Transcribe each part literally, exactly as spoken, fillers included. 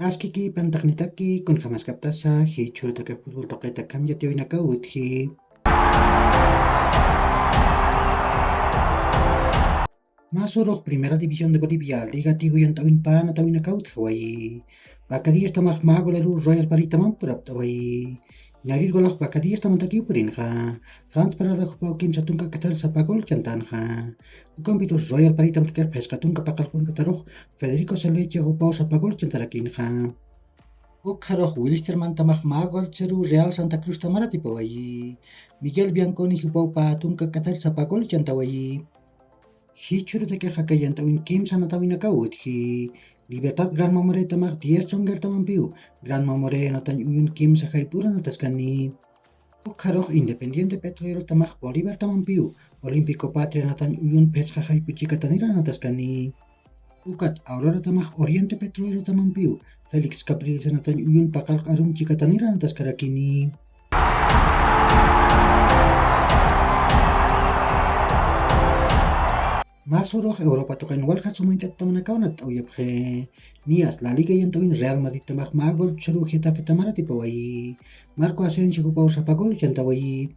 Askiki pantaqnitaki, kunjamaskaptasa jichhürutaki futbol tuqita kamyatiyawinakaw utji. Masurux Primera División de Bolivia, Liga Tigo yant'awin panatawinakaw utjawayi. Vacadillos tamax mä golaru Royal Paritaman purapt'awayi. Ñarir golax Vacadillos tamantakiw purinxa. Franz Parada jupaw kimsa tunka kathar sapa gol chantanxa. Ukampirus Royal Paritamantakix phisqa tunka paqallqun katharux Federico Selecha jupaw sapa gol chantarakinxa. Ukxarux Wilstermann tamax mä gol churu Real Santa Cruz tamar atipawayi. Miguel Bianconi jupaw pä tunka kathar sapa gol chantawayi. Jichhürutakix aka yant'awin kimsa anatawinakaw utji. Libertad Gran Mamoré tamax diez Chonguer tamampiw Gran Mamoré anatañ uyun kimsa jayp'ur anataskani. Ukxarux Independiente Petrolero tamax Bolívar tamampiw Olímpico Patria anatañ uyun phisqa jayp'u chikatanir anataskani. Ukat Aurora tamax Oriente Petrolero tamampiw Félix Capriles anatañ uyun paqallq arum chikatanir anataskarakini. Masurux Europa tuqin walja suma yant'at tamanakaw anatt'awayapxi. Niyas La Liga yant'awin Real Madrid tamax mä gol churu Getafe tamar atipawayi. Marco Asensio jupaw sapa gol chantawayi.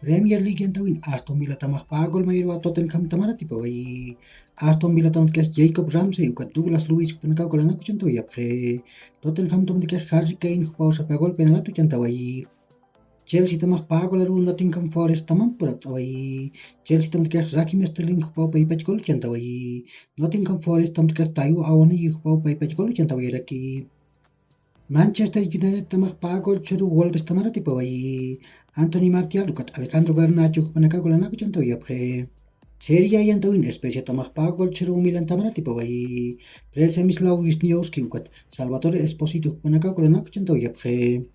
Premier League yant'awin Aston Villa tamax pä gol mayruwa Tottenham tamar atipawayi. Aston Villa tamantakix Jacob Ramsey ukat Douglas Luiz jupanakaw golanaku chantawayapxi. Tottenham tamantakix Harry Kane jupaw sapa gol penalatu chantawayi. Chelsea tamax pä golaru Nottingham Forest tamam purapt'awayi. Chelsea tamantakix Raheem Sterling jupaw paypach gol chantawayi. Nottingham Forest tamantakix Taiwo Awoniyi jupaw paypach gol chantawayaraki. Manchester United tamax pä gol churu Wolves tamar atipawayi. Anthony Martial ukat Alejandro Garnacho jupanakaw golanaku chantawayapxi. Serie A yant'awin Spezia tamax pä gol churu Milan tamar atipawayi. Przemysław Wisniewski ukat Salvatore Esposito jupanakaw golanaku chantawayapxi.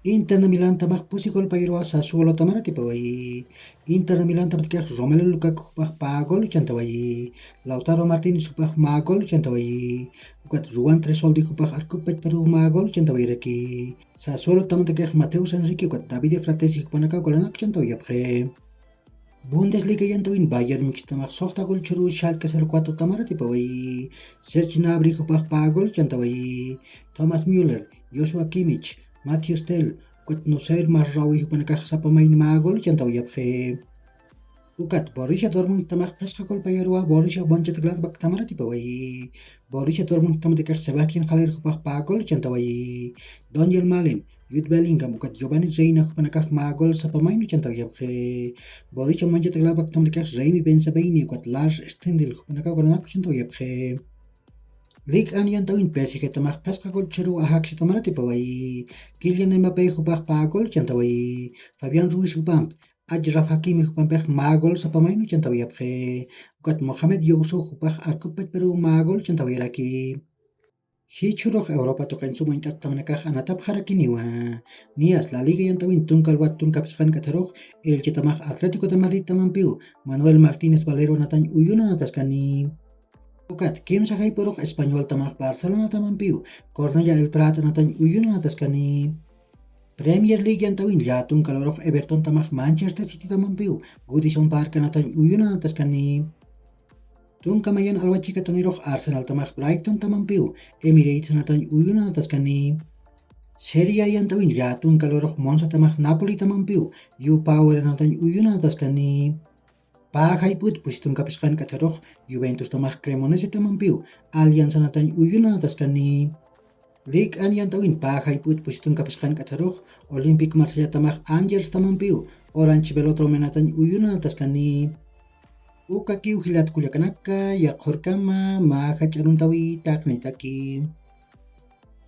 Inter Milan tamax pusi gol payruwa Sassuolo tamar atipawayi. Inter Milan tamantakix Romelu Lukaku jupax pä gol chantawayi. Lautaro Martínez jupax mä gol chantawayi. Ukat Ruan Tresoldi jupax arkup pachparuw mä gol chantawayaraki. Sassuolo tamantakix Mateusz Henrique ukat Davide Fratesi jupanakaw golanaku chantawayapxi. Bundesliga yant'awin Bayern Munich tamax suxta gol churu Schalke cero cuatro tamar atipawayi. Serge Gnabry jupax pä gol chantawayi. Thomas Müller, Joshua Kimmich, Matthias Tel, ukat Nusair Mazraoui jupanakax sapa mayni mä gol chantawayapxi. Ukat Borussia Dortmund tamax phisqa gol payruwa Borussia Mönchengladbach tamar atipawayi. Borussia Dortmund tamantakix Sebastian Haller jupax pä gol chantawayi. Daniel Malen, Jude Bellingham ukat Giovanni Reina jupanakax mä gol sapa maynu chantawayapxi. Borussia Mönchengladbach tamantakix Remi Bensebaini ukat Lars Stindl jupanakax golanaku chantawayapxi. Liga yant'awin P S G tamax phisqa gol churu Ajaccio tamar atipawayi. Kylian Mbappé jupax pä gol chantawayi. Fabián Ruiz jupamp Achraf Hakimi jupampix mä gol sapa maynu chantawayapxi. Ukat Mohamed Youssouf jupax arkup pachparuw mä gol chantawayaraki. Jichhürux Europa tuqin suma yant'at tamanakax anatapxarakiniwa. Niyas La Liga yant'awin tunka alwat tunka phisqan katharux Elche tamax Atlético de Madrid tamampiw Manuel Martínez Valero anatañ uyun anataskani. Ukat kimsa jayp'urux Español tamax Barcelona tamampiw Cornellà El Prat anatañ uyun anataskani. Premier League yant'awin llätun kalurux Everton tamax Manchester City tamampiw Goodison Park anatañ uyun anataskani. Tunka mayan alwa chikatanirux Arsenal tamax Brighton tamampiw Emirates anatañ uyun anataskani. Serie A yant'awin llätun kalurux Monza tamax Napoli tamampiw U Power anatañ uyun anataskani. Pä jayp'ut pusi tunka phisqan katharux Juventus tamax Cremonese tamampiw Allianz anatañ uyun anataskani. Liga yant'awin pä jayp'ut pusi tunka phisqan katharux Olympique Marsella tamax Angers tamampiw Orange Vélodrome anatañ uyun anataskani. Ukakiw jilat kullakanaka, yaqhurkama, mä jach'a aruntawi taqnitaki.